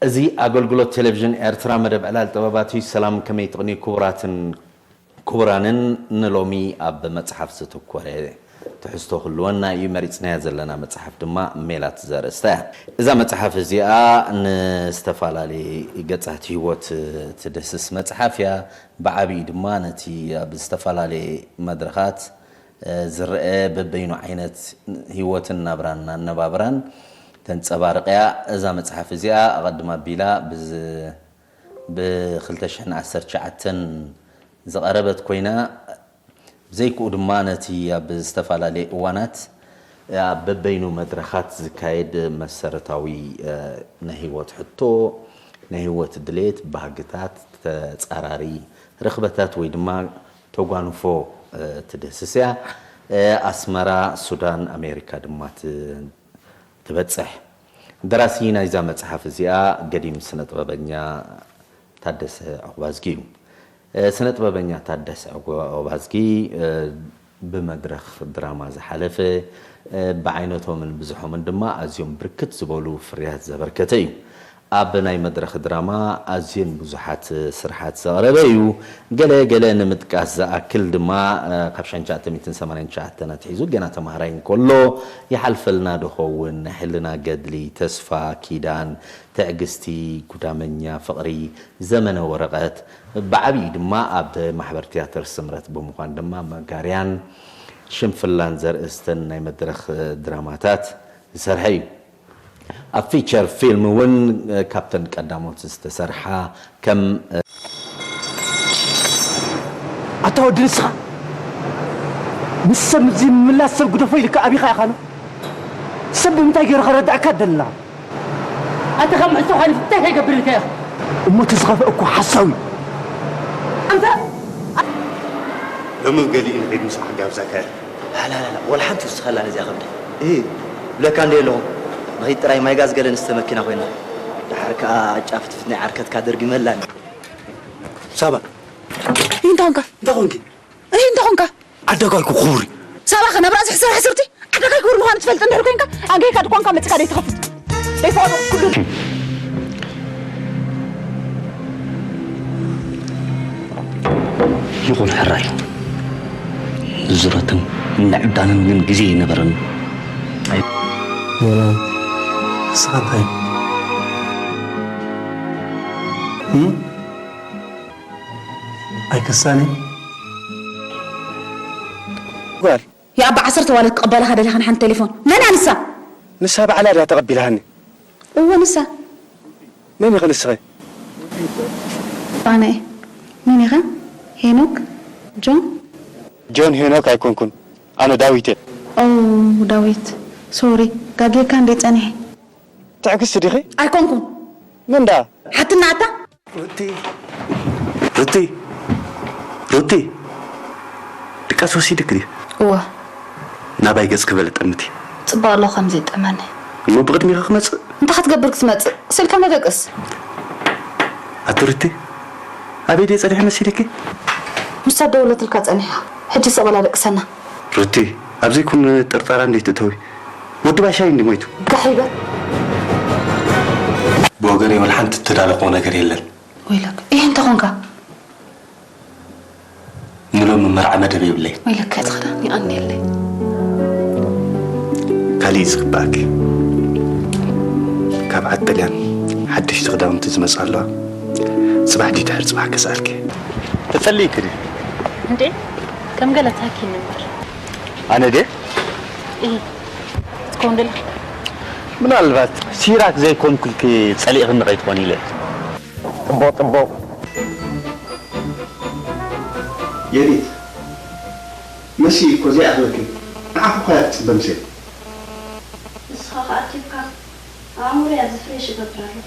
እዚ ኣገልግሎት ቴሌቪዥን ኤርትራ መደብ ዕላል ጥበባት እዩ። ሰላም፣ ከመይ ትቕንዩ ክቡራትን ክቡራንን? ንሎሚ ኣብ መጽሓፍ ዘተኮረ ትሕዝቶ ክህልወና እዩ። መሪጽናያ ዘለና መጽሓፍ ድማ ሜላት ዘርእስታ እያ። እዛ መጽሓፍ እዚኣ ንዝተፈላለየ ገጻት ህይወት ትድህስስ መጽሓፍ እያ። ብዓቢኡ ድማ ነቲ ኣብ ዝተፈላለየ መድረኻት፣ እ፣ ዝረአ በበይኑ ዓይነት ህይወትን ናብራን ኣነባብራን ተንጸባርቕ እያ። እዛ መጽሓፍ እዚኣ ኣቐድም ኣቢላ ብዝ-፣ ብ ክልተ ሽሕን ዓሰርተ ትሽዓተን ዝቐረበት ኮይና፣ ብዘይክኡ ድማ ነቲ ኣብ ዝተፈላለየ እዋናት ኣብ በበይኑ መድረኻት ዝካየድ መሰረታዊ፣ እ፣ ናይ ህይወት ሕቶ፣ ናይ ህይወት ድሌት፣ ባህግታት፣ ተጻራሪ ርኽበታት ወይ ድማ ተጓንፎ፣ እ፣ ትድህስስ እያ። እ፣ ኣስመራ፣ ሱዳን፣ ኣሜሪካ ድማ ት-፣ ትበጽሕ። ደራሲ ናይዛ መጽሓፍ እዚኣ ገዲም ስነ ጥበበኛ ታደሰ ዑቕባዝጊ እዩ። እ፣ ስነ ጥበበኛ ታደሰ ዑቕባዝጊ፣ እ፣ ብመድረኽ ድራማ ዝሓለፈ፣ እ፣ ብዓይነቶምን ብዝሖምን ድማ ኣዝዮም ብርክት ዝበሉ ፍርያት ዘበርከተ እዩ። ኣብ ናይ መድረኽ ድራማ ኣዝየን ብዙሓት ስርሓት ዘቕረበ እዩ። ገለ ገለ ንምጥቃስ ዝኣክል ድማ፣ እ፣ ካብ ሽሕን ትሽዓተ ሚእትን ሰማንያን ትሽዓተን ኣትሒዙ ገና ተማሃራይ እንከሎ ይሓልፈልና ዶ ኸውን፣ ናይ ሕልና ገድሊ፣ ተስፋ፣ ኪዳን፣ ትዕግስቲ፣ ጉዳመኛ፣ ፍቕሪ፣ ዘመነ ወረቐት፣ ብዓቢኡ ድማ ኣብ ማሕበር ትያትር ስምረት ብምዃን ድማ መጋርያን ሽንፍላን ዘርእስተን ናይ መድረኽ ድራማታት ዝሰርሐ እዩ። ኣብ ፊቸር ፊልም እውን ካብተን ቀዳሞት ዝተሰርሓ ከም ኣታ ወዲ ንስኻ ምስ ሰብ ዘይምምላስ ሰብ ግደፎ ኢልካ ኣቢኻ ኢኻ ዶ? ሰብ ብምንታይ ገይሩ ከረድኣካ ደላ? ኣታ ካብ ምሕቶ ሓሊፉ እንታይ ከይገብር ኢልካ ኢኻ? እሞ እቲ ዝኸፍአ እኮ ሓሳዊ። ኣንታ ሎሚ ገሊኡ ንዒድ ምስ ዓጋብ ዘካየድ። ላላላ፣ ወላ ሓንቲ ውስኸላ ነዚኣ ከብደይ። እህ፣ ብለካ እንደ ኣለኹ። ንኸይድ ጥራይ ማይ ጋዝ ገለ ንስተ መኪና ኮይና። ደሓር ከኣ ጫፍትፍት ናይ ዓርከትካ ደርጊመላኒ። ሳባ። እንታይ ኾንካ? እንታይ ኾንካ? እህ፣ እንታይ ኾንካ? ዓዳጋይ እኮ ክቡር እዩ። ሳባ ኸ ናብራ እዚ ሕስር ሕስርቲ? ዓዳጋይ ክቡር ምዃኑ ትፈልጥ እንድሕር ኮንካ፣ ኣንገይካ ድኳንካ መጺኻ ደይትኸፍት። ደይትኸፍት ኩሉ። ይኹን ሕራይ። ንዙረትን ንዕዳንን ግን ግዜ ኣይነበረን። ኣይ- ዮናን፣ ንስኻ እንታይ? እም? ኣይከሳኒ? ጓል። የኣባ ዓሰርተ ዋለት ክቕበለኻ ደሊኻ ንሓንቲ ቴሌፎን። መን ኣንሳ? ንሳ ባዕላ ድያ ተቐቢላሃኒ። እወ ንሳ። መን ኢኺ ንስኺ? ኣነ። መን ኢኻ? ሄኖክ? ጆን? ጆን ሄኖክ ኣይኮንኩን። ኣነ ዳዊት እየ። ኦ፣ ዳዊት። ሶሪ፣ ጋጌካ እንዴ ጸኒሐ። ትዕግስቲ ዲኺ? ኣይኮንኩን። መን ደኣ? ሓትና ኣታ? ሩቲ፣ ሩቲ፣ ሩቲ፣ ድቃስ ወሲድክ ድዩ? እወ። ናባይ ገጽ ክበለ ጠምቲ። ጽባቕ ኣሎ ከም ዘይጠመኒ። እሞ ብቕድሚኻ ክመጽእ? እንታይ ክትገብር ክትመጽእ? ስልካ መደቅስ። ኣቲ ሩቲ፣ ኣበይ ድየ ጸኒሐ መሲልኪ? ንሳ ደወለትልካ ጸኒሓ። ሕጂ ስቕ በላ ደቅሰና። ሩቲ፣ ኣብ ዘይኩን ጥርጠራ እንዴት እተዊ? ወዲ ባሻይ እንዲ ሞይቱ። ጋሕ ይበል። ብወገነይ ወላ ሓንቲ እተዳለኹዎ ነገር የለን። ወይለክ፣ እህ፣ እንታይ ኾንካ? ንሎሚ መርዓ መደብ የብለይ። ወይለክ፣ ትኽዳኒ ኣንዴለይ። ካሊእ ዝግባኣኪ። ካብ ዓዲ ጥልያን ሓደሽቲ ክዳውንቲ ዝመጻ ኣለዋ። ጽባሕ ድዩ ድሕሪ ጽባሕ ክገዝኣልኪ። ተጸሊእኪ ድዩ? እንዴ፣ ከም ገለ ታኪ ነበር። ኣነ ድየ? እህ፣ ክትከውን ደለኻ? ምናልባት ሲራክ ዘይኮንኩልኪ ጸሊእኽኒ ከይትኾኒ ኢለ። ጽቡቕ፣ ጽቡቕ። የዲት፣ መሲ እኮ ዘይኣኽለኪ። ንዓኺ እኮ እያ ትጽበ፣ ምሴ። ንስኻ ከኣ ቲብካ ኣእምሮያ ዝፍሬሽ እገብር ኣለኹ።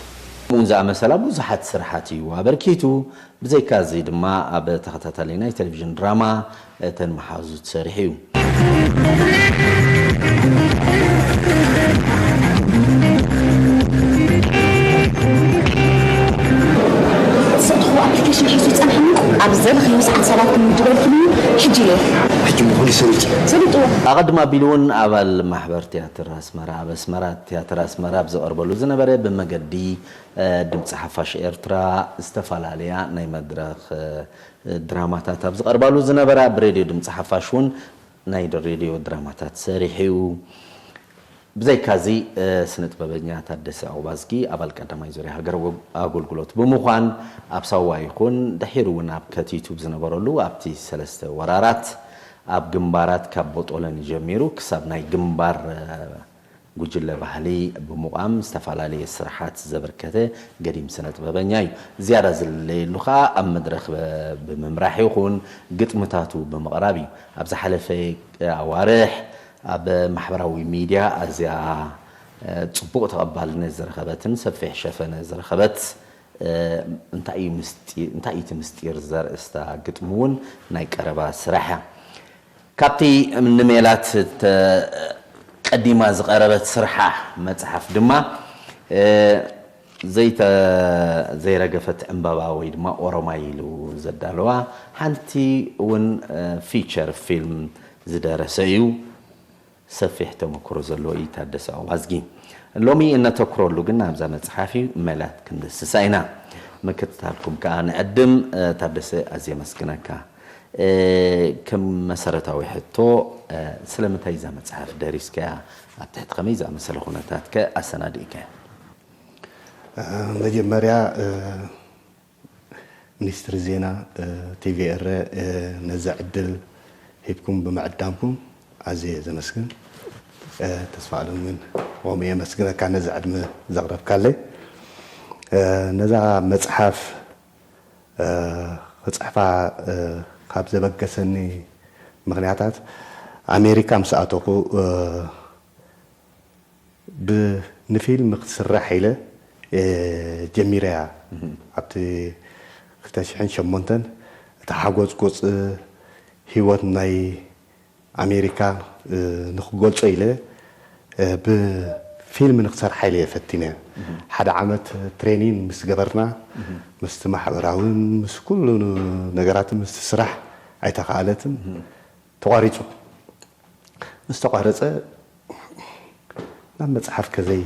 ከምኡን ዝኣመሰላ ብዙሓት ስራሓት እዩ ኣበርኪቱ። ብዘይካ እዚ ድማ ኣብ ተኸታታሊ ናይ ቴሌቪዥን ድራማ እተን መሓዙት ሰሪሑ እዩ። ዝፈትኹዎ ኣፕሊኬሽን ሒዙ ይጸንሐኒ። ኣብ ዝደለኽዮ ሰዓት ሰባት ክምድበልኩም እዩ። ሕጂ ኢለ። ሕጂ ምዃኑ ይሰልጥ። ሰሊጥዎ። ኣቐድም ኣቢሉ እውን ኣባል ማሕበር ትያትር ኣስመራ ኣብ ኣስመራ ትያትር ኣስመራ ኣብ ዝቐርበሉ ዝነበረ ብመገዲ ድምፂ ሓፋሽ ኤርትራ ዝተፈላለያ ናይ መድረኽ ድራማታት ኣብ ዝቐርባሉ ዝነበራ ብሬድዮ ድምፂ ሓፋሽ እውን ናይ ሬድዮ ድራማታት ሰሪሑ እዩ። ብዘይካዚ ስነ ጥበበኛ ታደሰ ዑባዝጊ ኣባል ቀዳማይ ዙርያ ሃገር ኣገልግሎት ብምዃን ኣብ ሳዋ ይኹን ድሒሩ እውን ኣብ ከቲቱ ብዝነበረሉ ኣብቲ ሰለስተ ወራራት ኣብ ግንባራት ካብ ቦጦለኒ ጀሚሩ ክሳብ ናይ ግንባር ጉጅለ ባህሊ ብምቋም ዝተፈላለየ ስርሓት ዘበርከተ ገዲም ስነ ጥበበኛ እዩ። ዝያዳ ዝለየሉ ከዓ ኣብ መድረኽ ብምምራሕ ይኹን ግጥምታቱ ብምቕራብ እዩ። ኣብ ዝሓለፈ ኣዋርሕ ኣብ ማሕበራዊ ሚድያ ኣዝያ ፅቡቕ ተቐባልነት ዝረኸበትን ሰፊሕ ሸፈነ ዝረኸበት እንታይ እዩ እቲ ምስጢር ዘርእስታ ግጥሚ እውን ናይ ቀረባ ስራሕ እያ። ካብቲ ንሜላት ቀዲማ ዝቐረበት ስርሓ መፅሓፍ ድማ ዘይረገፈት ዕምበባ ወይ ድማ ኦሮማይ ኢሉ ዘዳለዋ ሓንቲ እውን ፊቸር ፊልም ዝደረሰ እዩ። ሰፊሕ ተመክሮ ዘለዎ እዩ ታደሰ ኣዋዝጊ። ሎሚ እነተኩረሉ ግን ኣብዛ መፅሓፍ እዩ። ሜላት ክንድስሳ ኢና። ምክትታልኩም ከዓ ንዕድም። ታደሰ ኣዝየ ኣመስግነካ። ከም መሰረታዊ ሕቶ ስለምንታይ እዛ መፅሓፍ ደሪስካያ? ኣብ ትሕቲ ከመይ ዝኣመሰለ ኩነታት ከ ኣሰናዲእካያ? መጀመርያ ሚኒስትሪ ዜና፣ ቲቪ ኤረ ነዚ ዕድል ሂብኩም ብምዕዳምኩም ኣዝየ ዘመስግን። ተስፋ ኣለም ግን ከምኡ የመስግነካ ነዚ ዕድመ ዘቕረብካለይ። ነዛ መፅሓፍ ክፅሕፋ ካብ ዘበገሰኒ ምኽንያታት ኣሜሪካ ምስ ኣተኹ ንፊልም ክትስራሕ ኢለ ጀሚረያ ኣብቲ ክልተ ሽሕን ሸሞንተን እቲ ሓጎፅጎፅ ህይወት ናይ ኣሜሪካ ንክገልፆ ኢለ ብፊልም ንክሰርሓ ኢለ ፈቲነ። ሓደ ዓመት ትሬኒን ምስ ገበርና ምስቲ ማሕበራውን ምስ ኩሉ ነገራት ምስቲ ስራሕ ኣይተኻኣለትን፣ ተቋሪፁ። ምስ ተቋረፀ ናብ መፅሓፍ ከዘይ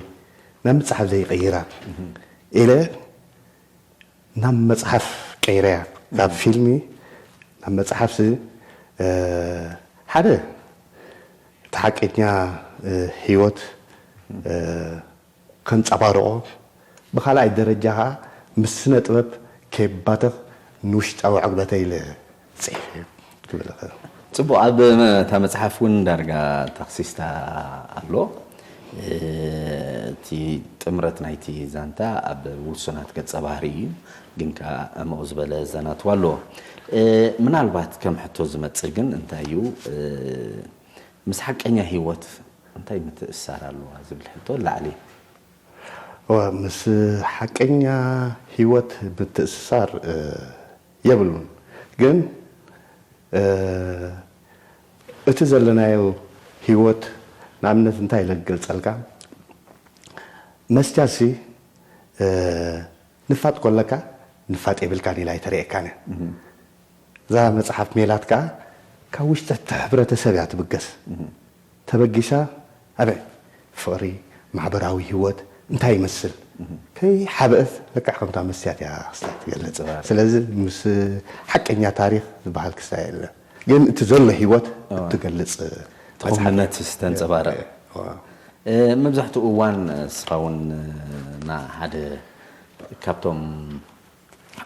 ናብ መፅሓፍ ዘይቀይራ ኢለ ናብ መፅሓፍ ቀይረያ። ካብ ፊልሚ ናብ መፅሓፍ ሓደ እቲ ሓቀኛ ህይወት ከንፀባርቆ፣ ብኻልኣይ ደረጃ ከዓ ምስ ስነ ጥበብ ከይባተኽ ንውሽጣዊ ዕግበተይ ኢለ ፅሒፈ ክብል እኽእል። ፅቡቕ፣ ኣብ እታ መፅሓፍ እውን ዳርጋ ተኽሲስታ ኣሎ። እቲ ጥምረት ናይቲ ዛንታ ኣብ ውሱናት ገፀ ባህሪ እዩ፣ ግን ከዓ ዕምቕ ዝበለ ዘናትዋ ኣለዎ። ምናልባት ከም ሕቶ ዝመፅእ ግን እንታይ እዩ፣ ምስ ሓቀኛ ህይወት እንታይ ምትእስሳር ኣለዋ ዝብል ሕቶ ላዕሊ። ምስ ሓቀኛ ህይወት ምትእስሳር የብሉን። ግን እቲ ዘለናዮ ህይወት ንኣብነት እንታይ ኢለ ክገልፀልካ፣ መስትያሲ ንፋጥ ኮለካ ንፋጥ የብልካን ኢላ ኣይተርእየካን እያ። እዛ መፅሓፍ ሜላት ከዓ ካብ ውሽጢ እቲ ሕብረተሰብ እያ ትብገስ። ተበጊሳ ኣበይ ፍቕሪ፣ ማሕበራዊ ህይወት እንታይ ይመስል ከይሓበአት ለክዕ ከምታ መስትያት እያ ክስታይ ትገልፅ። ስለዚ ምስ ሓቀኛ ታሪክ ዝበሃል ክስታይ የለን፣ ግን እቲ ዘሎ ህይወት እትገልፅ እቲ ክውንነት ዝተንፀባረቕ። መብዛሕትኡ እዋን እስኻ እውን ና ሓደ ካብቶም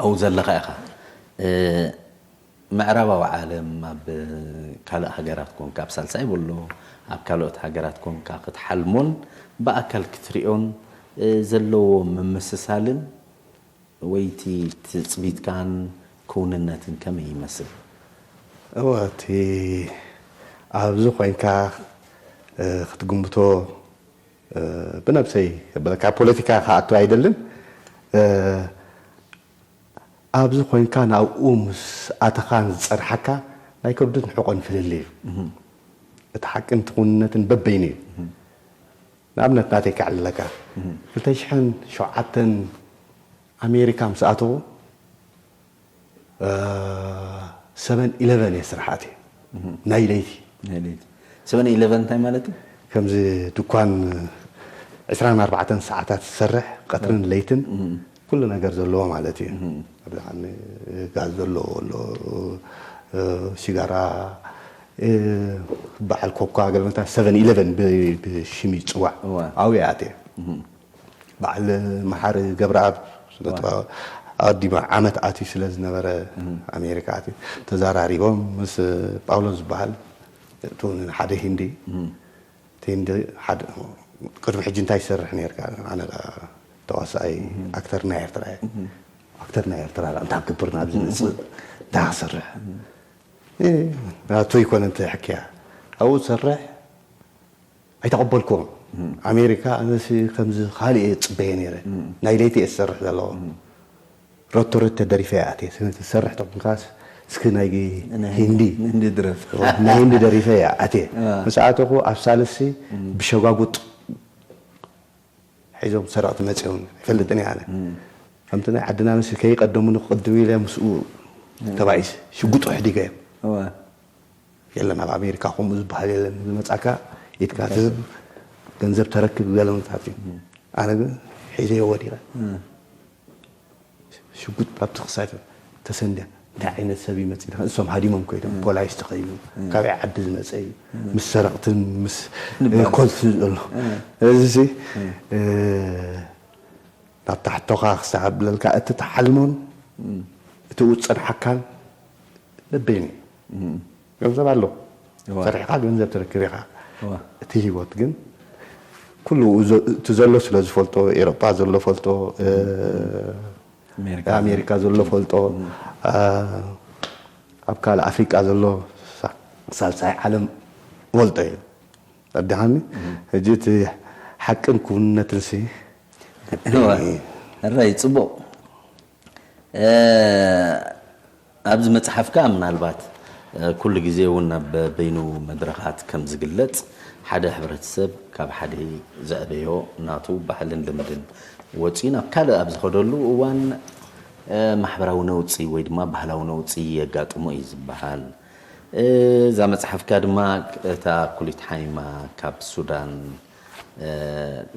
ኣብኡ ዘለኻ ኢኻ። ምዕራባዊ ዓለም ኣብ ካልእ ሃገራት ኮንካ ኣብ ሳልሳይ ወሎ ኣብ ካልኦት ሃገራት ኮንካ ክትሓልሞን ብኣካል ክትሪኦን ዘለዎ ምምስሳልን ወይ እቲ ትፅቢትካን ክውንነትን ከመይ ይመስል? እወ እቲ ኣብዚ ኮይንካ ክትግምቶ ብነብሰይ የበለካ ፖለቲካ ክኣቱ ኣይደልን። ኣብዚ ኮይንካ ናብኡ ምስ ኣተኻን ዝፀርሓካ ናይ ከብድን ሕቆን ፍልልይ እዩ። እቲ ሓቅን እቲ ክውንነትን በበይኑ እዩ። ንኣብነት ናተይ ከዕልለካ ክልተ ሽሕን ሸውዓተን ኣሜሪካ ምስ ኣተኹ ሰቨን ኢለቨን እየ ስራሕ ኣትየ። ናይ ለይቲ ናይ ለይቲ ሰቨን ኢለቨን እንታይ ማለት እዩ? ከምዚ ድኳን ዕስራን ኣርባዕተን ሰዓታት ዝሰርሕ ቀትርን ለይትን ኩሉ ነገር ዘለዎ ማለት እዩ። ኣብዚ ከዓኒ ጋዝ ዘለዎ ኣሎ፣ እ፣ ሲጋራ፣ እ፣ በዓል ኮካ ገለመታ ሰቨን ኢለቨን ብ- ብሽም ይፅዋዕ። እዋ። ኣብኡ እየ ኣትየ። በዓል መሓሪ ገብረኣብ ስነጥበብ ኣዲማ ዓመት ኣትዩ ስለ ዝነበረ ኣሜሪካ ኣትዩ ተዘራሪቦም ምስ ጳውሎስ ዝበሃል እቲ ሓደ ሂንዲ እቲ ሂንዲ ሓደ ቅድሚ ሕጂ እንታይ ይሰርሕ ነርካ ኣነ ተዋሳኣይ ኣክተር ናይ ኤርትራ እየ ኣክተር ናይ ኤርትራ እንታይ ክገብር ናብዚ መፅእ እንታይ ክሰርሕ ናቱ ይኮነ እንተ ሕክያ ኣብኡ ዝሰርሕ ኣይተቐበልኩዎን ኣሜሪካ ኣነሲ ከምዚ ካልእ እየ ዝፅበየ ነይረ ናይ ለይቲ እየ ዝሰርሕ ዘለዎ ረቶረት ተደሪፈ እያ ኣትየ ትሰርሕ ተኮንካስ እስኪ ናይ ሂንዲ ህንዲ ድረፍ ናይ ሂንዲ ደሪፈ እያ ኣትየ ምስ ኣተኹ ኣብ ሳልሲ ብሸጓጉጥ ሒዞም ሰረቕቲ መፂኦም ይፈልጥን እየ ኣነ ከምቲ ናይ ዓድና መሲ ከይቀደሙኒ ክቅድም ኢለ ምስኡ ተባኢስ ሽጉጡ ሕዲገ እዮም የለን ኣብ ኣሜሪካ ከምኡ ዝበሃል የለን ዝመፃካ ኢድካ ትህብ ገንዘብ ተረክብ ገለ ምታት እዩ ኣነ ግን ሒዘዮ ወዲቀ ሽጉጥ ኣብቲ ክሳድ ተሰንድያ እንታይ ዓይነት ሰብ ይመፅእ እሶም ሃዲሞም ኮይዶም ፖላይስ ተኸይኑ ካበይ ዓዲ ዝመፀ እዩ ምስ ሰረቕትን ምስ ኮልት ዘሎ እዚ ናብ ታሕቶኻ ክሳብ ለልካ እቲ ተሓልሞን እቲ ውፅንሓካን በበይኑ ገንዘብ ኣሎ ሰሪሕካ ገንዘብ ትረክብ ኢኻ እቲ ህይወት ግን ኩሉ እቲ ዘሎ ስለ ዝፈልጦ ኤሮጳ ዘሎ ፈልጦ ኣሜሪካ ዘሎ ፈልጦ ኣብ ካልእ ኣፍሪቃ ዘሎ ሳልሳይ ዓለም ፈልጦ እዩ ኣዲሓኒ ሕጂ እቲ ሓቅን ክውንነትን ሲ ራይ ፅቡቅ ኣብዚ መፅሓፍካ ምናልባት ኩሉ ግዜ እውን ኣብ በይኑ መድረኻት ከም ዝግለፅ ሓደ ሕብረተሰብ ካብ ሓደ ዘዕበዮ ናቱ ባህልን ልምድን ወፂኡ ናብ ካልእ ኣብ ዝኸደሉ እዋን ማሕበራዊ ነውፂ ወይ ድማ ባህላዊ ነውፂ የጋጥሞ እዩ ዝበሃል። እዛ መፅሓፍካ ድማ እታ ኩሊት ሓይማ ካብ ሱዳን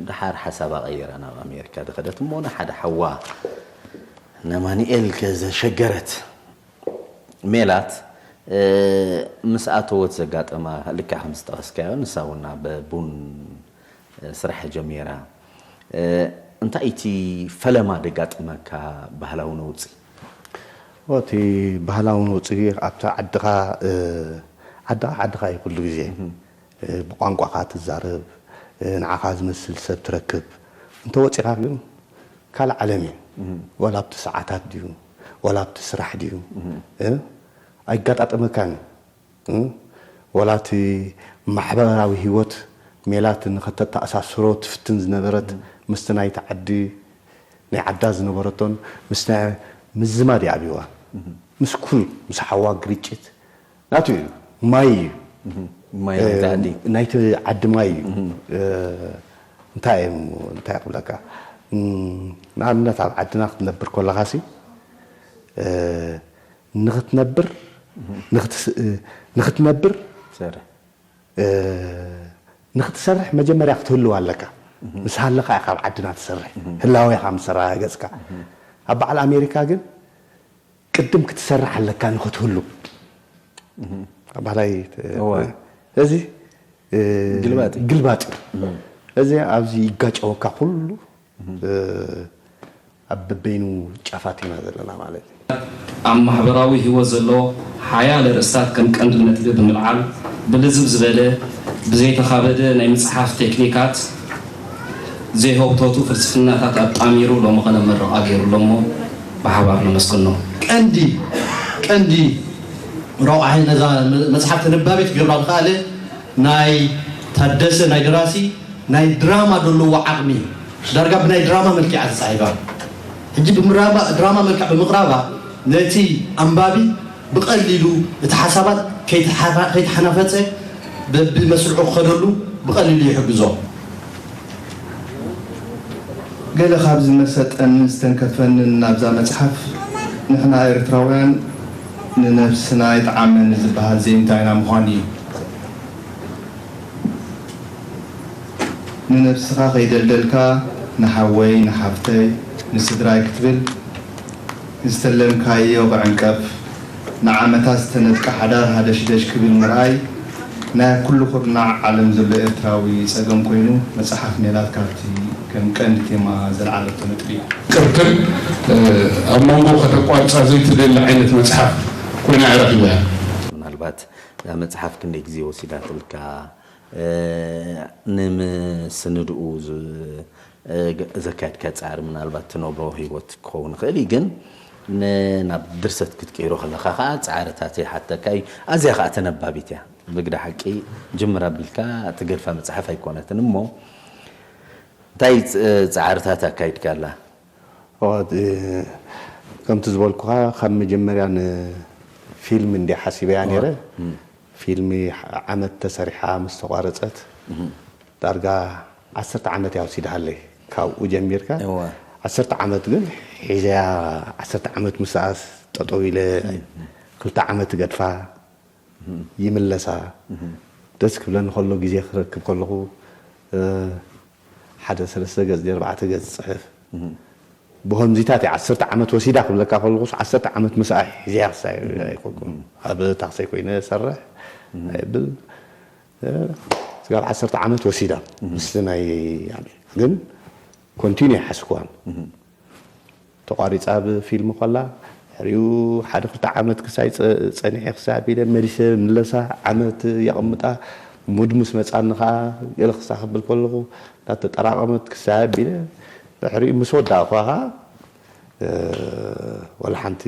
ድሓር ሓሳባ ቀይራ ናብ ኣሜሪካ ዝኸደት እሞ ንሓደ ሓዋ ነማንኤል ከዘሸገረት ሜላት ምስ ኣተወት ዘጋጠማ ልክዕ ከም ዝጠቐስካዮ ንሳ እውን ኣብ ቡን ስራሕ ጀሚራ እንታይ እቲ ፈለማ ደጋጥመካ ባህላዊ ነውፂ እቲ ባህላዊ ነውፂ ኣብቲ ዓድኻ ዓድኻ ዓድኻ እዩ ኩሉ ግዜ ብቋንቋኻ ትዛረብ ንዓኻ ዝመስል ሰብ ትረክብ እንተወፂኻ ግን ካልእ ዓለም እዩ ዋላ ኣብቲ ሰዓታት ድዩ ዋላ ኣብቲ ስራሕ ድዩ ኣይጋጣጠመካን እዩ ዋላ እቲ ማሕበራዊ ህይወት ሜላት ንኸተተኣሳስሮ ትፍትን ዝነበረት ምስቲ ናይቲ ዓዲ ናይ ዓዳ ዝነበረቶን ምስ ምዝማድ ይኣብዋ ምስ ኩል ምስ ሓዋ ግርጭት ናቱ እዩ ማይ እዩ ማይ ናይቲ ዓዲ ናይቲ ዓዲ ማይ እዩ እንታይ እዮም እንታይ ክብለካ ንኣብነት ኣብ ዓድና ክትነብር ከለኻሲ ንኽትነብር ንኽትነብር ንኽትሰርሕ መጀመርያ ክትህልው ኣለካ ምስ ሃለኻ ኢኻ ኣብ ዓድና ትሰርሕ ህላወኻ ምስ ኣረጋገፅካ ኣብ በዓል ኣሜሪካ ግን ቅድም ክትሰርሕ ኣለካ ንኽትህሉ ኣባላይ እዚ ግልባጥ ግልባጥ እዚ ኣብዚ ይጋጨወካ ኩሉ ኣብ በበይኑ ጫፋት ኢና ዘለና ማለት እዩ። ኣብ ማሕበራዊ ህይወት ዘሎ ሓያለ ርእስታት ከም ቀንዲ ነጥቢ ብምልዓል፣ ብልዝብ ዝበለ፣ ብዘይተኻበደ ናይ ምጽሓፍ ቴክኒካት፣ ዘይሀውተቱ ፍልስፍናታት ኣጣሚሩ ሎምኸ መመረቓ ገይሩሎሞ ብሓባር ነመስግኖ። ቀንዲ ቀንዲ ረቑሓይ ነዛ መጽሓፍ ተነባቢት ክገብራ ዝኸኣለ ናይ ታደሰ ናይ ደራሲ ናይ ድራማ ዘለዎ ዓቕሚ እዩ። ዳርጋ ብናይ ድራማ መልክዕ እያ ተጻሒፋ። ሕጂ ብድራማ መልክዕ ብምቕራባ ነቲ ኣንባቢ ብቐሊሉ እቲ ሓሳባት ከይተሓናፈጸ በብመስርዑ ክኸደሉ ብቐሊሉ ይሕግዞ። ገለ ካብ ዝመሰጠንን ዝተንከፈንን ናብዛ መጽሓፍ ንሕና ኤርትራውያን ንነብስና ይጥዓመኒ ዝበሃል ዜምታ ኢና ምዃን እዩ። ንነብስኻ ከይደልደልካ ንሓወይ ንሓፍተይ ንስድራይ ክትብል ዝተለምካዮ ክዕንቀፍ ንዓመታት ዝተነጥቀ ሓዳር ሃደሽደሽ ክብል ምርኣይ ናይ ኩሉ ኩርናዕ ዓለም ዘሎ ኤርትራዊ ጸገም ኮይኑ መጽሓፍ ሜላት ካብቲ ከም ቀንዲ ቴማ ዘልዓለቶ ነጥቢ እዩ። ቅርትን ኣብ መንጎ ከተቋርጻ ዘይትደሊ ዓይነት መጽሓፍ ኮይና እያ ረኺበያ። ምናልባት እዛ መጽሓፍ ክንደይ ግዜ ወሲዳትልካ? ንምስንድኡ ዘካየድካ ጻዕሪ ምናልባት ትነብሮ ህይወት ክኸውን ይኽእል እዩ፣ ግን ናብ ድርሰት ክትቅይሮ ከለኻ ከዓ ጻዕርታት ይሓተካ እዩ። ኣዝያ ከዓ ተነባቢት እያ። ብግዳ ሓቂ ጅምር ኣቢልካ ትገድፋ መጽሓፍ ኣይኮነትን እሞ እንታይ ጻዕርታት ኣካይድካ ኣላ? ከምቲ ዝበልኩኻ ካብ መጀመርያ ንፊልም እንዲ ሓሲበያ ነይረ። ፊልሚ ዓመት ተሰሪሓ ምስ ተቋረፀት ዳርጋ ዓሰርተ ዓመት እያ ወሲድሃለይ። ካብኡ ጀሚርካ ዓሰርተ ዓመት ግን ሒዘያ። ዓሰርተ ዓመት ምስኣስ ጠጠው ኢለ ክልተ ዓመት ገድፋ ይምለሳ። ደስ ክብለኒ ከሎ ግዜ ክረክብ ከለኹ ሓደ ሰለስተ ገፅ ኣርባዕተ ገፅ ፅሕፍ። ብኸምዚታት እያ ዓሰርተ ዓመት ወሲዳ ክብለካ ከለኹስ ዓሰርተ ዓመት ምስኣ ሒዘያ ክሳይ ኣይኮንኩን። ኣብ ታክሰይ ኮይነ ሰርሕ ብል ስጋብ ዓሰርተ ዓመት ወሲዳ ምስቲ ናይ ግን ኮንቲኒ ይሓስኩዋን ተቋሪጻ ብፊልም ከላ ድሕሪኡ ሓደ ክልተ ዓመት ክሳይ ጸኒሐ ክሳይ ኣቢለ መሊሰ ምለሳ ዓመት የቐምጣ። ሙድ ምስ መጻኒ ከዓ ገለ ክሳ ክብል ከለኹ እንዳተጠራቐመት ክሳይ ኣቢለ ድሕሪኡ ምስ ወዳእኳ ከዓ ወላ ሓንቲ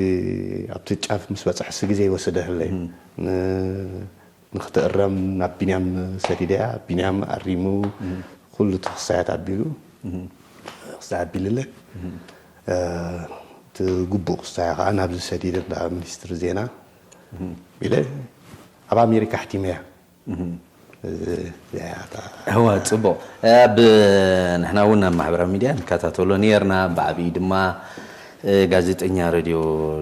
ኣብቲ ጫፍ ምስ በጽሐሲ ግዜ ይወስደህለይ። ንክትእረም ናብ ቢንያም ሰዲደያ። ቢንያም ኣሪሙ ኩሉ እቲ ክሳያት ኣቢሉ ክሳይ ኣቢልለ እቲ ግቡእ ክሳያ ከዓ ናብዚ ሰዲደ እንዳ ሚኒስትሪ ዜና ኢለ ኣብ ኣሜሪካ ኣሕቲመያ። እዋ ጽቡቕ። ኣብ ንሕና እውን ኣብ ማሕበራዊ ሚድያ ንከታተሎ ነርና። ብዓብዪ ድማ ጋዜጠኛ ሬድዮ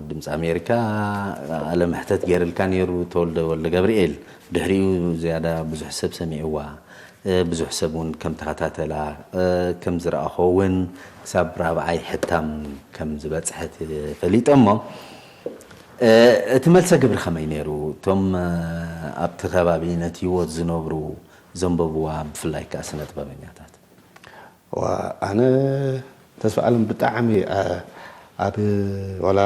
ድምፂ ኣሜሪካ ቃለ መሕተት ገይርልካ ነይሩ ተወልደ ወልደ ገብርኤል። ድሕሪኡ ዝያዳ ብዙሕ ሰብ ሰሚዕዋ፣ ብዙሕ ሰብ እውን ከም ተኸታተላ ከም ዝረኣኾ እውን ክሳብ ራብዓይ ሕታም ከም ዝበፅሐት ፈሊጠ እሞ እቲ መልሰ ግብሪ ከመይ ነይሩ? እቶም ኣብቲ ከባቢ ነቲ ህይወት ዝነብሩ ዘንበብዋ ብፍላይ ከዓ ስነ ጥበበኛታት? ኣነ ተስፋ ኣለም ብጣዕሚ ኣብ ዋላ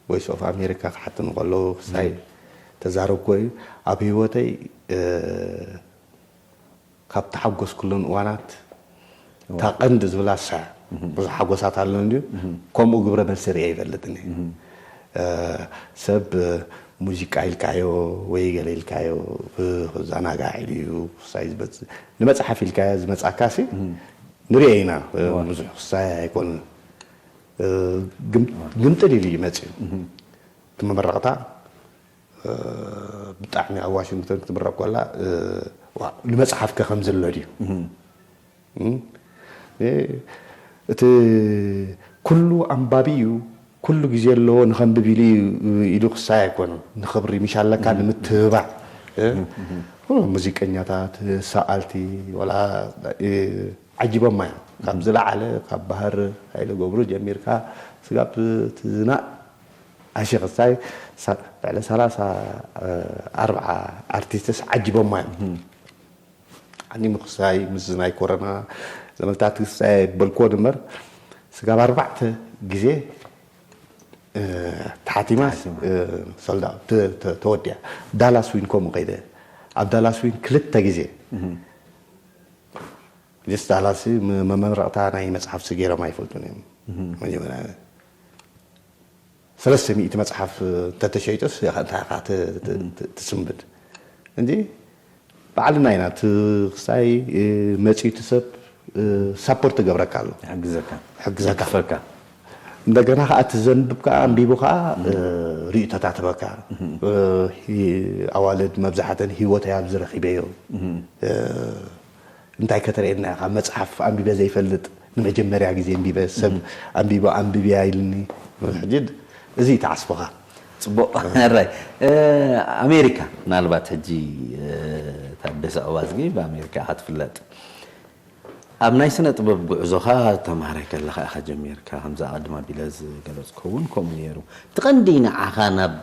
ቮይስ ኦፍ ኣሜሪካ ክሓትኒ ከለዉ ክሳይ ተዛረብኮ እዩ ኣብ ህይወተይ ካብ ተሓጎስኩለን እዋናት እታ ቀንዲ ዝብላ እሳ ብዙሕ ሓጎሳት ኣሎ እንድዩ ከምኡ ግብረ መልሲ ርየ ይፈልጥኒ ሰብ ሙዚቃ ኢልካዮ ወይ ገለ ኢልካዮ ክዘናጋዕ ኢሉ እዩ ክሳይ ዝመፅእ ንመፅሓፍ ኢልካዮ ዝመፅኣካ ሲ ንሪኦ ኢና ብዙሕ ክሳይ ኣይኮንን ግምጥል ኢሉ እዩ መፅኡ እቲ መመረቕታ ብጣዕሚ ኣብ ዋሽንግተን ክትምረቕ ኮላ ንመፅሓፍከ ከም ዘሎ ድዩ እቲ ኩሉ ኣንባቢ እዩ ኩሉ ግዜ ኣለዎ ንኸንብብ ኢሉ ኢሉ ክሳይ ኣይኮነ ንኽብሪ ምሽ ኣለካ ንምትብባዕ ሙዚቀኛታት ሰኣልቲ ወላ ዓጂቦማ እዮም ካብ ዝለዓለ ካብ ባህር ሃይለ ገብሩ ጀሚርካ ስጋብ ዝናእ ኣሽኽሳይ ልዕሊ ሰላሳ ኣርብዓ ኣርቲስትስ ዓጂቦማ እዮም። ኣኒ ምኽሳይ ምስ ናይ ኮረና ዘመልታት ክሳይ በልኮ ድመር ስጋብ ኣርባዕተ ግዜ ተሓቲማስ ሶልዳ ተወዲያ ዳላስ ዊን ከምኡ ከይደ ኣብ ዳላስ ዊን ክልተ ግዜ ስ ዳላስ መመረቕታ ናይ መፅሓፍ ስገይሮም ኣይፈልጡን እዮም መጀመርያ ሰለስተ ሚእቲ መጽሓፍ እንተተሸይጡስ ኢኻ እንታይ ኢኻ ትስንብድ እንጂ ባዕልና ኢና እቲ ክሳይ መጺኡ እቲ ሰብ ሳፖርት ትገብረካ ኣሎ ይሕግዘካ ይሕግዘካ ይደግፈካ እንደገና ከዓ እቲ ዘንብብ ከዓ ኣንቢቡ ከዓ ርእቶታት ህበካ ኣዋልድ መብዛሕተን ህይወተይ ኣብዚ ረኺበዮ እንታይ ከተርእየና ኢኻ መጽሓፍ ኣንቢበ ዘይፈልጥ ንመጀመርያ ግዜ ኣንቢበ ሰብ ኣንቢቡ ኣንብብያ ኢልኒ ሕጂ እዚ ተዓስብኻ ጽቡቕ። ሕራይ ኣሜሪካ፣ ምናልባት ሕጂ ታደሰ ዕዋዝጊ ብኣሜሪካ ኢኻ ትፍለጥ። ኣብ ናይ ስነ ጥበብ ጉዕዞኻ ተምሃራይ ከለኻ ኢኻ ጀሚርካ፣ ከምዛ ኣቐድም ኣቢለ ዝገለጽኩ እውን ከምኡ ነይሩ። እቲ ቀንዲ ንዓኻ ናብ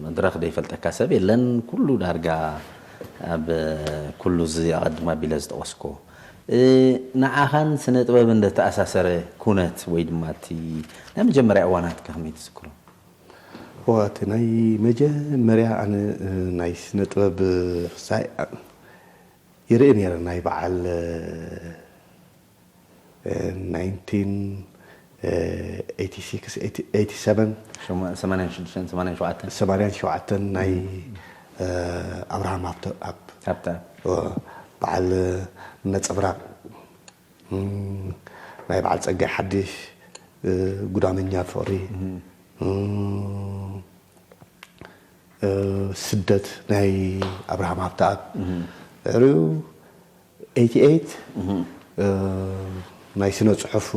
መድረኽ ዘይፈልጠካ ሰብ የለን፣ ኩሉ ዳርጋ ኣብ ኩሉ እዚ ኣቐድም ኣቢለ ዝጠቐስኮ ንዓኻን ስነ ጥበብ እንደተኣሳሰረ ኩነት ወይ ድማ እቲ ናይ መጀመርያ እዋናትካ ከመይ ትዝክሮ? እዋ እቲ ናይ መጀመርያ ኣነ ናይ ስነ ጥበብ ክሳይ ይርኢ ነይረ ናይ በዓል ናይንቲን ኤይቲ ሲክስ ኤይቲ ሰቨን ሰማንያን ሽዱሽተን ሰማንያን ሸውዓተን ሰማንያን ሸውዓተን ናይ ኣብርሃም ሃብተኣብ ሃብተኣብ በዓል ነፀብራቕ ናይ በዓል ፀጋይ ሓድሽ ጉዳመኛ ፍቕሪ ስደት ናይ ኣብርሃም ሃብተኣብ ድሕሪኡ ኤይቲ ኤይት ናይ ስነ ፅሑፍ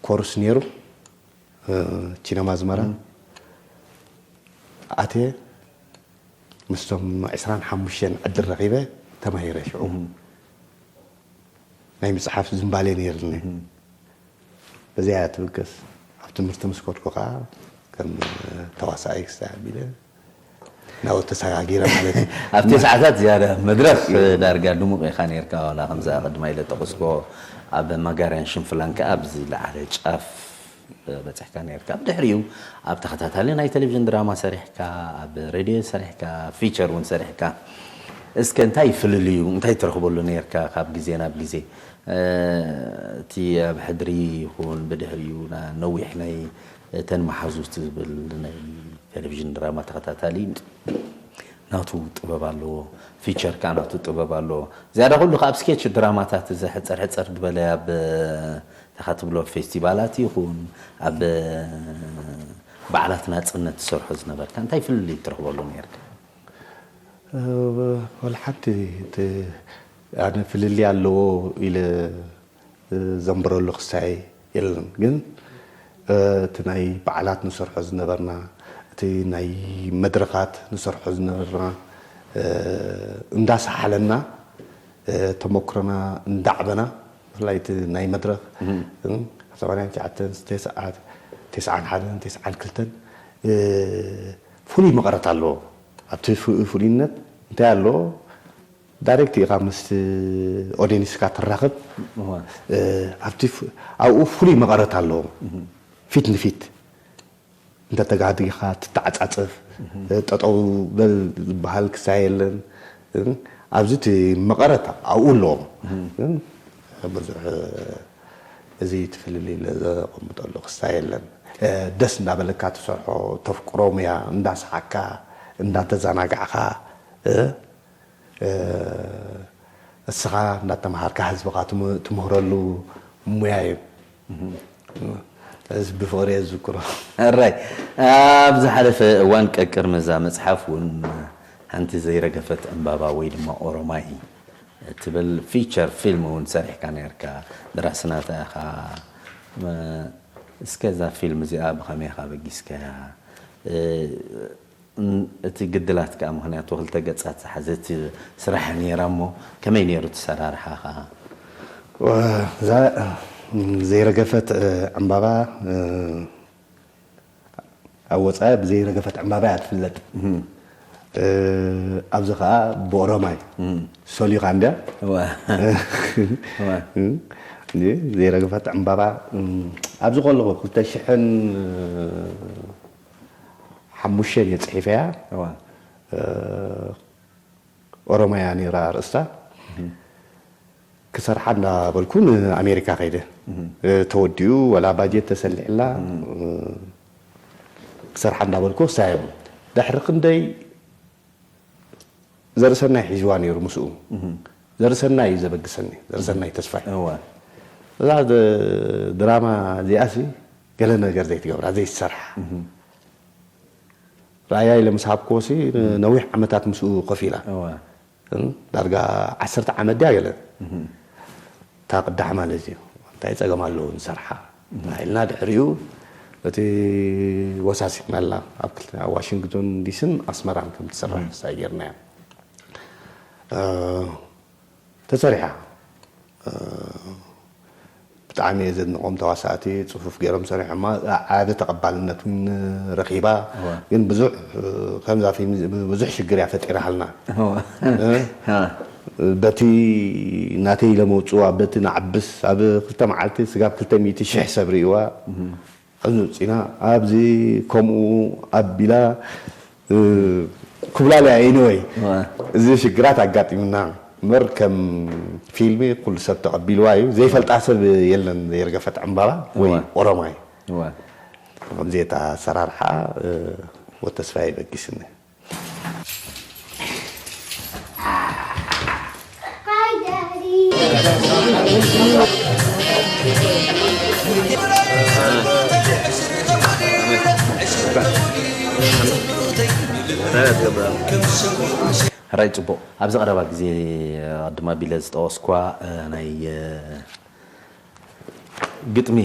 ኮርስ ነይሩ ቺነማ ኣዝመራ ኣትየ ምስቶም ዕስራን ሓሙሽተን ዕድል ረኺበ ተማሂረ ሽዑ ናይ ምፅሓፍ ዝንባሌ ነይርኒ በዚኣ እያ ትብገስ ኣብ ትምህርቲ ምስ ከድኩ ከዓ ከም ተዋሳኣይ ክሳዕ ኣቢለ ናብኡ ተሰጋጊረ ማለት እዩ ኣብቲ ሰዓታት ዝያዳ መድረኽ ዳርጋ ድሙቕ ኢኻ ነርካ ዋላ ከምዚ ኣቐድማ ኢለ ጠቕስኮ ኣብ መጋርያን ሽንፍላን ከዓ ኣብዚ ለዓለ ጫፍ በፂሕካ ነርካ ኣብ ድሕሪኡ ኣብ ተኸታታሊ ናይ ቴሌቪዥን ድራማ ሰሪሕካ ኣብ ሬድዮ ሰሪሕካ ፊቸር እውን ሰሪሕካ እስከ እንታይ ፍልልዩ እንታይ ትረኽበሉ ነርካ ካብ ግዜ ናብ ግዜ እቲ ኣብ ሕድሪ ይኹን ብድሕሪኡ ነዊሕ ናይ እተን መሓዙት ዝብል ናይ ቴሌቪዥን ድራማ ተኸታታሊ ናቱ ጥበብ ኣለዎ ፊቸር ከዓ ናቱ ጥበብ ኣለዎ ዝያዳ ኩሉ ካብ ስኬች ድራማታት እዚ ሕፅር ሕፅር ዝበለ ኣብ ተኻትብሎ ፌስቲቫላት ይኹን ኣብ በዓላት ናፅነት ትሰርሖ ዝነበርካ እንታይ ፍልልይ ትረኽበሉ ነርካ ወላ ሓንቲ ኣነ ፍልልይ ኣለዎ ኢለ ዘንብረሉ ክሳይ የለን ግን እቲ ናይ በዓላት ንሰርሖ ዝነበርና እቲ ናይ መድረኻት ንሰርሖ ዝነበርና እንዳሰሓለና ተመክሮና እንዳዕበና ብፍላይ እቲ ናይ መድረኽ ሰማንያን ትሽዓተን ተስዓን ሓደን ተስዓን ክልተን ፍሉይ መቐረት ኣለዎ ኣብቲ ፍሉይነት እንታይ ኣለዎ ዳይሬክት ኢኻ ምስ ኦዲንስካ ትራኸብ ኣብኡ ፍሉይ መቐረት ኣለዎ ፊት ንፊት እንተ ተጋዲኻ ትተዓፃፀፍ ጠጠው በል ዝበሃል ክሳይ የለን ኣብዚ እቲ መቐረት ኣብኡ ኣለዎም ብዙሕ እዚ ትፍልል ኢለ ዘቐምጠሉ ክሳይ የለን ደስ እንዳበለካ ትሰርሖ ተፍቅሮ ሙያ እንዳሰሓካ እንዳተዘናጋዕካ እስኻ እንዳተምሃርካ ህዝብኻ ትምህረሉ ሙያ እዩ እዚ ብፍቕሪ እየ ዝዝክሮ ሕራይ ኣብ ዝሓለፈ እዋን ቀቅር መዛ መፅሓፍ እውን ሓንቲ ዘይረገፈት ዕምባባ ወይ ድማ ኦሮማይ ትብል ፊቸር ፊልም እውን ሰሪሕካ ነርካ ደራስናታ ኢኻ እስከ እዛ ፊልም እዚኣ ብኸመይ ኢኻ በጊስካያ እቲ ግድላት ከዓ ምክንያቱ ክልተ ገፃት ዝሓዘት ስራሕ ነይራ እሞ ከመይ ነይሩ እቲ ሰራርሓ ከዓ እዛ ዘይረገፈት ዕምባባ ኣብ ወፃኢ ብዘይረገፈት ዕምባባ እያ ትፍለጥ ኣብዚ ከዓ ብኦሮማይ ሶሊኻ እንድያ ዘይረገፈት ዕምባባ ኣብዚ ከለኹ ክልተ ሽሕን ሓሙሽተን እየ ፅሒፈያ ኦሮማያ ነይራ ርእስታ ክሰርሓ እንዳበልኩ ንኣሜሪካ ከይደ ተወዲኡ ወላ ባጀት ተሰሊዕላ ክሰርሓ እንዳበልኩ ክሳየም ድሕሪ ክንደይ ዘርእሰናይ ሒዝዋ ነይሩ ምስኡ ዘርእሰናይ እዩ ዘበግሰኒ ዘርእሰናይ ተስፋይ እዛ ድራማ እዚኣሲ ገለ ነገር ዘይትገብራ ዘይትሰርሓ ራእያ ኢለ ምስ ሃብክዎ ሲ ነዊሕ ዓመታት ምስኡ ኮፍ ኢላ ዳርጋ ዓሰርተ ዓመት ድያ ገለ እታ ቅዳሕ ማለት እዩ እንታይ ፀገም ኣለዎ ንሰርሓ ኢልና ድሕሪኡ እቲ ወሳሲቕናላ ኣብ ክልተ ኣብ ዋሽንግቶን ዲስን ኣስመራን ከም ትስራሕ ሳይ ጌርናያ ተሰሪሓ። ብጣዕሚ እየ ዘድንቖም ተዋሳእቲ፣ ጽፉፍ ገይሮም ሰሪሖማ። ዓቢ ተቐባልነት እውን ረኺባ። ግን ብዙሕ፣ ከምዛ ፊልም ብዙሕ ሽግር እያ ፈጢራሃልና። በቲ ናተይ ኢሎም ኣውፅዋ፣ በቲ ንዓብስ ኣብ ክልተ መዓልቲ ስጋብ ክልተ ሚእቲ ሽሕ ሰብ ርእይዋ። ሕዚ ውፅኢና ኣብዚ ከምኡ ኣቢላ ክብላል እያ። Anyway፣ እዚ ሽግራት ኣጋጢሙና እምበር ከም ፊልሚ ኩሉ ሰብ ተቐቢልዋ እዩ። ዘይፈልጣ ሰብ የለን። ዘይርገፈት ዕምባባ ወይ ኦሮማይ። ከምዚ ኣሰራርሓ ወተስፋ ይበጊስኒ። ሕራይ ጽቡቕ። ኣብዚ ቀረባ ግዜ ቅድም ኣቢለ ዝጠቐስኳ ናይ ግጥሚ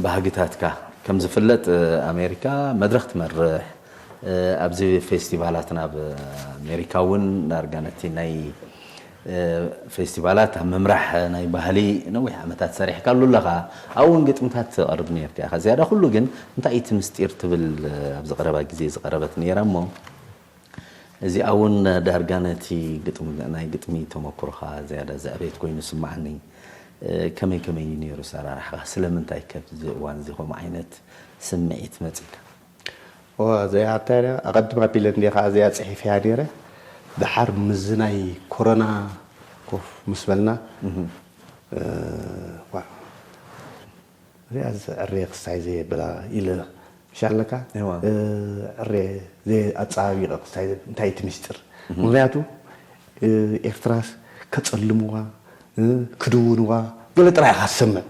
ባህግታትካ። ከም ዝፍለጥ ኣሜሪካ መድረኽ ትመርሕ፣ ኣብዚ ፌስቲቫላት ናብ ኣሜሪካ እውን ዳርጋ ነቲ ናይ ፌስቲቫላት ኣብ ምምራሕ ናይ ባህሊ ነዊሕ ዓመታት ሰሪሕካሉ ኣለኻ። ኣብኡ እውን ግጥምታት ተቕርብ ነርካ ኢኻ። ዝያዳ ኩሉ ግን እንታይ እቲ ምስጢር ትብል ኣብዚ ቀረባ ግዜ ዝቐረበት ነይራ እሞ እዚኣ እውን ዳርጋ ነቲ ግጥሚ ናይ ግጥሚ ተመክሮኻ ዝያዳ ዘዕቤት ኮይኑ ዝስምዓኒ። ከመይ ከመይ እዩ ነይሩ ኣሰራርሓኻ? ስለምንታይ ከ ኣብዚ እዋን እዚ ከምኡ ዓይነት ስምዒት መጺእካ? እዋ እዚኣ ሓታ እያ ኣቐድም ኣቢለ እንደ ከዓ እዚኣ ፅሒፈያ ነይረ። ድሓር ምስዚ ናይ ኮሮና ኮፍ ምስ በልና እዚኣ ዕሬ ክስታይ ዘየብላ ኢለ ምሻለካ ዕሬ ኣፀባቢቐ ክስታይ እንታይ እቲ ምስጢር? ምክንያቱ ኤርትራስ ከፀልምዋ ክድውንዋ ገለ ጥራይ ኢኻ ትሰምዕ።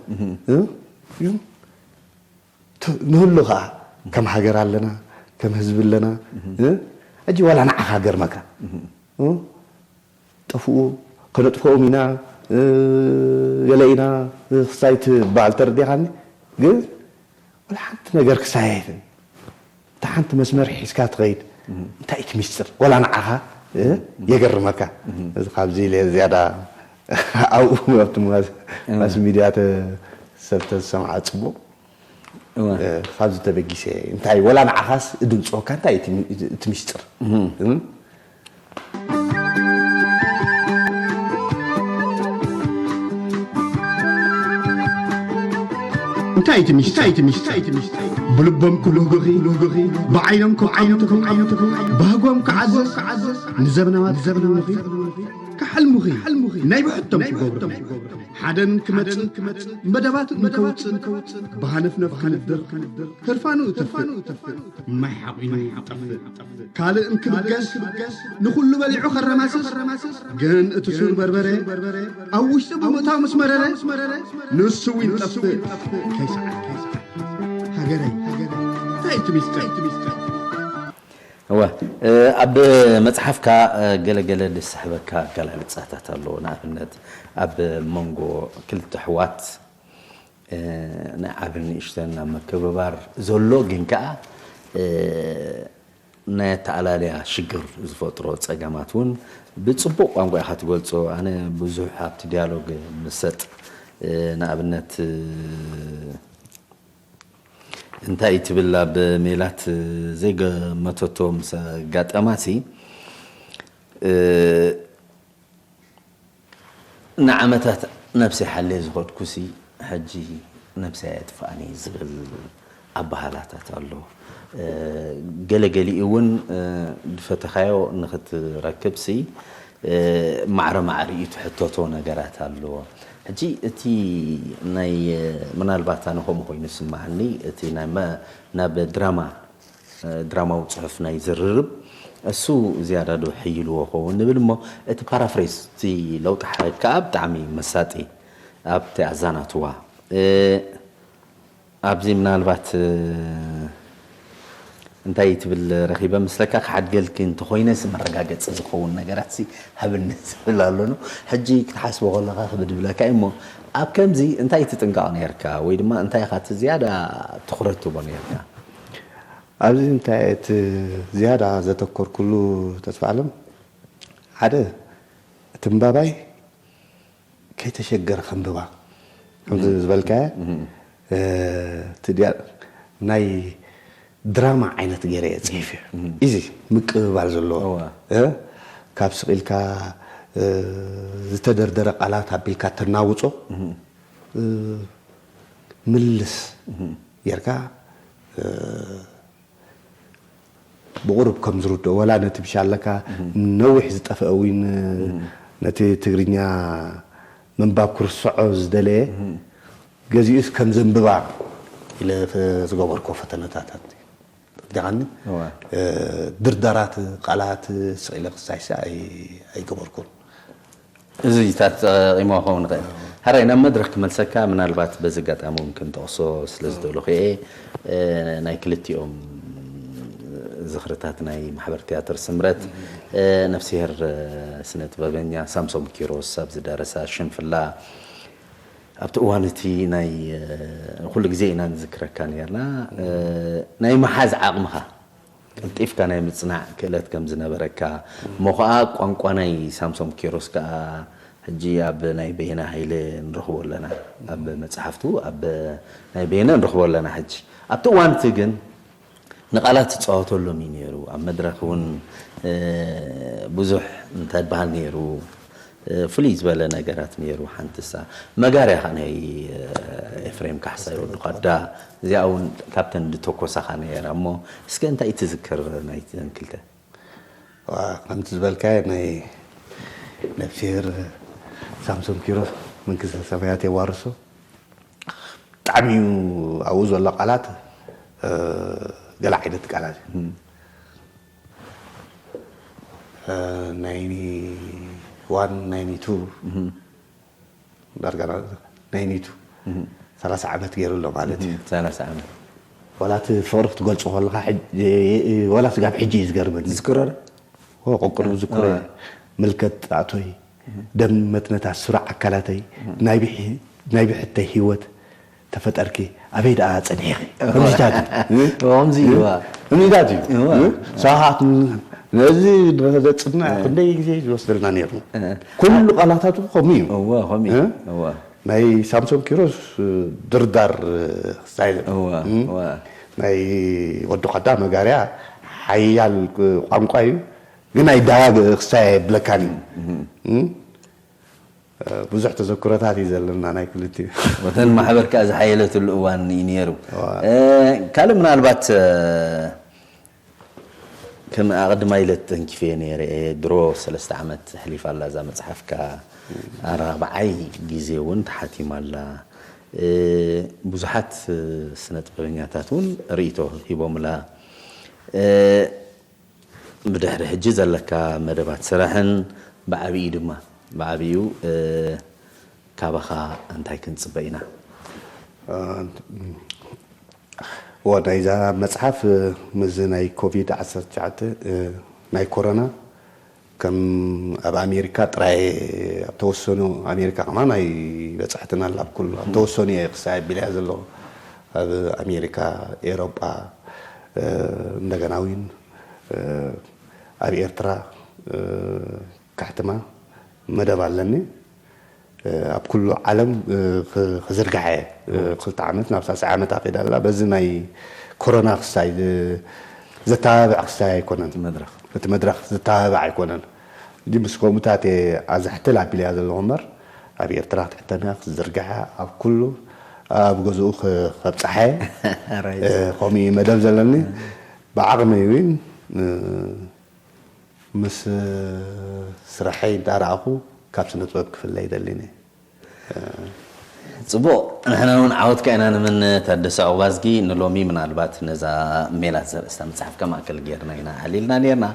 ንህሉ ከዓ ከም ሃገር ኣለና፣ ከም ህዝቢ ኣለና። ሕጂ ዋላ ንዓኻ ገርመካ ጠፍኡ ከነጥፍኦም ኢና ገለ ኢና ክስታይ ትበሃል ተረዲኻኒ። ግን ወላ ሓንቲ ነገር ክስታይ ኣይትን። እታ ሓንቲ መስመር ሒዝካ ትኸይድ እንታይ እቲ ሚስጥር? ወላ ንዓኻ የገርመካ። እዚ ካብዚ ኢለ ዝያዳ ኣብኡ ኣብቲ ማስ ሚድያ ሰብ ተዝሰምዓ ፅቡቕ። ካብዚ ተበጊሰ እንታይ ወላ ንዓኻስ እድምፅወካ እንታይ እቲ ሚስጥር? እንታይ እቲ ሚስጥር? ብልቦም ክብህጉኺ፣ ብዓይኖም ክዓይኑትኹ፣ ባህጎም ክዓዘዝ፣ ንዘበናት ክሕልሙኺ፣ ክሕልሙኺ፣ ናይ ብሕቶም ክገብሩኺ። ሓደን ክመጽእ፣ መደባት እንከውጽእ፣ ብሃነፍነፍ ክንድር፣ ህርፋኑ እተፍእ፣ ማይ ሓቒኑ ይጠፍእ። ካልእ እንክብገስ፣ ንኹሉ በሊዑ ከረማስስ፣ ግን እቲ ሱር በርበረ፣ ኣብ ውሽጢ ብምእታው ምስ መረረ፣ ንሱ እውን ይጠፍእ፣ ከይሰዓት፣ ከይሰዓት። ሃገረይ፣ እንታይ እቲ ሚስጥር? እወ፣ ኣብ መጽሓፍካ ገለ ገለ ዝስሕበካ ኣገላልጻታት ኣለዎ። ንኣብነት ኣብ መንጎ ክልተ ኣሕዋት ናይ ዓብን ንእሽተን ኣብ ምክብባር ዘሎ ግን ከኣ ናይ ኣተኣላልያ ሽግር ዝፈጥሮ ጸገማት እውን ብጽቡቕ ቋንቋ ኢኻ ትገልጾ። ኣነ ብዙሕ ኣብቲ ዲያሎግ ምሰጥ ንኣብነት እንታይ ትብል ኣብ ሜላት ዘይገመተቶ ምስ ኣጋጠማሲ ንዓመታት ነብሰይ ሓልየ ዝኸድኩሲ ሕጂ ነብሰይ ኣየጥፍኣኒ ዝብል ኣበሃላታት ኣሎ። ገለገሊኡ እውን ዝፈተኻዮ ንኽትረክብሲ ማዕረ ማዕሪኡ ትሕተቶ ነገራት ኣለዎ። ሕጂ እቲ ናይ ምናልባት ኣነ ከምኡ ኮይኑ ዝስምዓኒ እቲ ናይ መ- ናብ ድራማ ድራማዊ ጽሑፍ ናይ ዝርርብ እሱ ዝያዳ ዶ ሕይልዎ ኸውን ንብል እሞ እቲ ፓራፍሬዝ እቲ ለውጢ ሓረግ ከኣ ብጣዕሚ መሳጢ ኣብቲ ኣዛናትዋ ኣብዚ ምናልባት እንታይ ትብል ረኺበ ምስለካ ክሓድገልኪ እንተኾይነስ መረጋገፂ ዝኸውን ነገራት ሲ ሃብኒ ዝብል ኣሎ ኖ። ሕጂ ክትሓስቦ ከለኻ ክብድ ብለካ እዩ እሞ ኣብ ከምዚ እንታይ ትጥንቀቕ ነርካ ወይ ድማ እንታይ ኢኻ እቲ ዝያዳ ትኹረት ትቦ ነርካ? ኣብዚ እንታይ እቲ ዝያዳ ዘተኮርኩሉ፣ ተስፋ ኣለም፣ ሓደ እቲ ምባባይ ከይተሸገረ ከንብባ ከምዚ ዝበልካያ፣ እቲ ናይ ድራማ ዓይነት ገይረ እየ ፅሒፍ እዩ። እዚ ምቅብባል ዘለዎ፣ ካብ ስቕ ኢልካ ዝተደርደረ ቃላት ኣቢልካ ተናውፆ፣ ምልስ ጌርካ፣ ብቑሩብ ከም ዝርድኦ፣ ወላ ነቲ ብሻለካ ነዊሕ ዝጠፍአ እውን፣ ነቲ ትግርኛ ምንባብ ክርስዖ ዝደለየ፣ ገዚኡስ ከም ዘንብባ ኢለ ዝገበርኮ ፈተነታታት። ዲኻኒ ድርደራት ቃላት ስቕ ኢለ ክሳይሲ ኣይገበርኩን። እዚታት ጠቂሞ ክኸውን ይኽእል። ሓራይ ናብ መድረኽ ክመልሰካ፣ ምናልባት በዚ ኣጋጣሚ እውን ክንጠቕሶ ስለ ዝደለኹ እየ፣ ናይ ክልቲኦም ዝኽርታት ናይ ማሕበር ትያትር ስምረት፣ ነፍስሄር ስነ ጥበበኛ ሳምሶም ኪሮስ ኣብ ዝደረሳ ሽንፍላ፣ ኣብቲ እዋን እቲ ናይ ኩሉ ግዜ ኢና ንዝክረካ ነርና፣ ናይ ምሓዝ ዓቕምኻ፣ ቀልጢፍካ ናይ ምጽናዕ ክእለት ከም ዝነበረካ፣ እሞ ኸኣ ቋንቋ ናይ ሳምሶም ኪሮስ ከኣ ሕጂ ኣብ ናይ በየነ ሃይለ ንረኽቦ ኣለና፣ ኣብ መጽሓፍቱ ኣብ ናይ በየነ ንረኽቦ ኣለና። ሕጂ ኣብቲ እዋን እቲ ግን ንቓላት ትጻወተሎም እዩ ነይሩ። ኣብ መድረኽ እውን ብዙሕ እንታይ ይበሃል ነይሩ፣ ፍልይ ዝበለ ነገራት ነይሩ። ሓንቲ እሳ መጋርያ ኸኣ ናይ ኤፍሬም ካሕሳይ ወዲ ኳዳ፣ እዚኣ እውን ካብተን ዝተኮሳ ኸኣ ነይራ። እሞ እስከ እንታይ ትዝክር ናይተን ክልተ? ከምቲ ዝበልካዮ ናይ ነፍስሄር ሳምሶም ኪሮስ መንግስተ ሰማያት የዋርሶ። ብጣዕሚ እዩ ኣብኡ ዘሎ ቃላት ገለ ዓይነት ቃላት እዩ። ናይኒ ዋን ናይኒ ቱ ዳርጋ ናይኒ ቱ ሰላሳ ዓመት ገይሩ ኣሎ ማለት እዩ። ሰላሳ ዓመት ዋላ እቲ ፍቕሪ ክትገልጾ ከለኻ፣ ወላ ስጋብ ሕጂ እዩ ዝገርመኒ። ዝክረር ቆቅሩ ዝኩረ ምልከት ኣቶይ ደም መትነታት ስሩዕ ኣካላተይ ናይ ብሕተይ ህይወት ተፈጠርኪ ኣበይ ደኣ ጸኒሕኺ ከምዚታት እዩ። ከምዚ እዩ። እኒታት እዩ። ሰሓት ነዚ ንክነጽንዕ ክንደይ ግዜ ዝወስደልና ነይሩ። ኩሉ ቃላታቱ ከምኡ እዩ። እወ ከምኡ እዩ። እወ ናይ ሳምሶም ኪሮስ ድርዳር ስታይል እወ እወ ናይ ወዲ ኳዳ መጋርያ ሓያል ቋንቋ እዩ። ግን ኣይደጋግ ክሳይ ኣይብለካን እዩ። ብዙሕ ተዘክሮታት እዩ ዘለና ናይ ክልቲኡ። ወተን ማሕበር ከኣ ዝሓየለትሉ እዋን እዩ ነይሩ። ካልእ ምናልባት ከም ኣቐድማ ኢለ ተንኪፈ ነይረ እየ። ድሮ ሰለስተ ዓመት ኣሕሊፋ ኣላ እዛ መጽሓፍካ። ኣራብዓይ ግዜ እውን ተሓቲማ ኣላ። ብዙሓት ስነ ጥበበኛታት እውን ርእይቶ ሂቦምላ። ብድሕሪ ሕጂ ዘለካ መደባት ስራሕን ብዓብዩ ድማ ብዓብዩ ካባኻ እንታይ ክንጽበ ኢና? እወ ናይዛ መጽሓፍ ምስዚ ናይ ኮቪድ ዓሰርተ ትሽዓተ ናይ ኮሮና ከም ኣብ ኣሜሪካ ጥራይ ኣብ ተወሰኑ ኣሜሪካ ከማን ኣይበጻሕትን ኣላ ኣብ ኩሉ ኣብ ተወሰኑ እየ ክሳይ ኣቢለያ ዘለኹ ኣብ ኣሜሪካ ኤሮጳ እንደገና እውን ኣብ ኤርትራ ካሕትማ መደብ ኣለኒ ኣብ ኩሉ ዓለም ክዝርጋሐ ክልተ ዓመት ናብ ሳልሳይ ዓመት ኣኺዳ ኣላ በዚ ናይ ኮሮና ክሳይ ዘተባብዕ ክሳይ ኣይኮነን መድረኽ እቲ መድረኽ ዘተባብዕ ኣይኮነን እንጂ ምስ ከምኡታት ኣዛሕትል ኣቢለያ ዘለኹ እምበር ኣብ ኤርትራ ክትሕተምያ ክትዝርግሐ ኣብ ኩሉ ኣብ ገዝኡ ከብፅሐ ከምኡ መደብ ዘለኒ ብዓቕመይ እውን ምስ ስራሐይ እንዳረኣኹ ካብ ስነ ጥበብ ክፍለ ይደሊኒ ጽቡቕ ንሕና እውን ዓወትካ ኢና ንምነ ታደሰ ኣውባዝጊ ንሎሚ ምናልባት ነዛ ሜላት ዘርእስታ መጽሓፍካ ማእከል ጌርና ኢና ኣዕሊልና ኔርና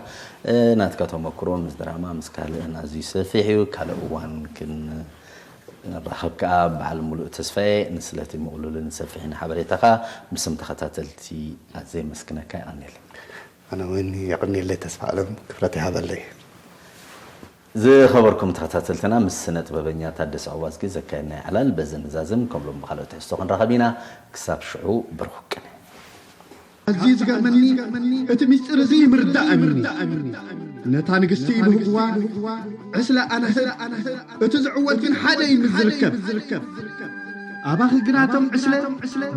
ናትካ ተመክሮ ምስ ድራማ ምስ ካልእን ኣዝዩ ሰፊሕ እዩ ካልእ እዋን ክን ንራኸብ ከኣ በዓል ሙሉእ ተስፋየ ንስለቲ ምቕሉልን ሰፊሕን ሓበሬታኻ ብስም ተኸታተልቲ ኣዝየ መስክነካ ይቐንየለይ። ኣነ እውን የቐንየለይ ተስፋ ኣለም ክብረት ይሃበለይ። ዝኸበርኩም ተኸታተልትና ምስ ስነ ጥበበኛ ታደሰ ኣዋዝጊ ዘካየድናዮ ዕላል በዚ ንዛዝም ከም ሎም ብካልኦ ትሕዝቶ ክንራኸብ ኢና። ክሳብ ሽዑ ብሩኽ ቅነ። ኣዝዩ ዝገርመኒ፣ እቲ ምስጢር እዚ ይምርዳእ ኣሚኒ። ነታ ንግስቲ ይብህግዋ፣ ዕስለ ኣናህብ፣ እቲ ዝዕወት ግን ሓደ እዩ ምስ ዝርከብ። ኣባኺ ግናቶም ዕስለ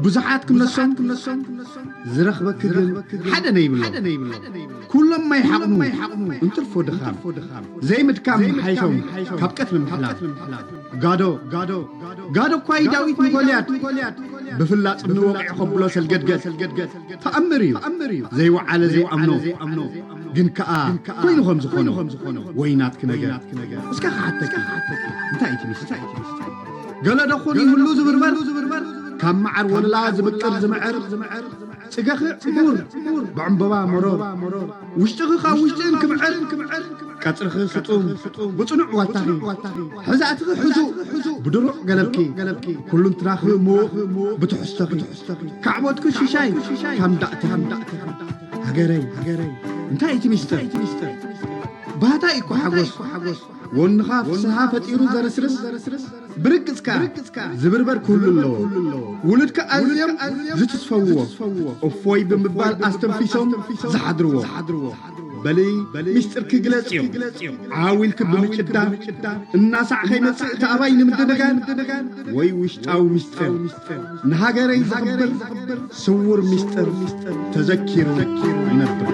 ብዙሓት ክምለሶም፣ ዝረኽበኪ ግን ሓደ ነይብሎ። ኩሎም ማይ ሓቕሙ፣ እንትርፎ ድኻም። ዘይምድካም ሓይሾም ካብ ቀትሪ ምሕላፍ። ጋዶ፣ ጋዶ፣ ጋዶ እኳ እዩ ዳዊት ንጎልያድ፣ ብፍላጽ እምኒ ወቒዑ ከብሎ ሰልገድገድ። ተኣምር እዩ፣ ዘይወዓለ ዘይኣምኖ። ግን ከኣ ኮይኑ ከም ዝኾኖ፣ ወይ ናትኪ ነገር። እስከ ክሓተኪ፣ እንታይ እዩ እቲ ምስጢር? ገለ ዶ ኾን ይህሉ ዝብርበር፣ ካብ መዓር ወለላ ዝብቅል ዝምዕር፣ ጽገኺ ዕሙር ብዕምበባ መሮር፣ ውሽጥኺ ካብ ውሽጥን ክምዕር፣ ቀጽርኺ ስጡም ብጽኑዕ ዋልታኺ፣ ሕዛእትኺ ሕዙእ ብድሩዕ ገለልኪ፣ ኩሉንትናኺ ምዉቕ ብትሕዝቶኺ፣ ካዕቦትኪ ሽሻይ ካብ ዳእትኺ። ሃገረይ፣ እንታይ እቲ ሚስጥር? ባህታ እዩ እኮ ሓጎስ፣ ወንኻ ፍስሃ ፈጢሩ ዘረስርስ፣ ብርግጽካ ዝብርበር ክህሉ ኣለዎ። ውሉድካ ኣዝዮም ዝትስፈውዎ፣ እፎይ ብምባል ኣስተንፊሶም ዝሓድርዎ። በሊ ሚስጥርኪ ግለጽዮም። ዓው ኢልኪ ብምጭዳን፣ እናሳዕ ከይመጽእ እቲ ኣባይ ንምድንጋን፣ ወይ ውሽጣዊ ሚስጥር፣ ንሃገረይ ዘኽብር ስውር ሚስጥር ተዘኪሩ ይነብር።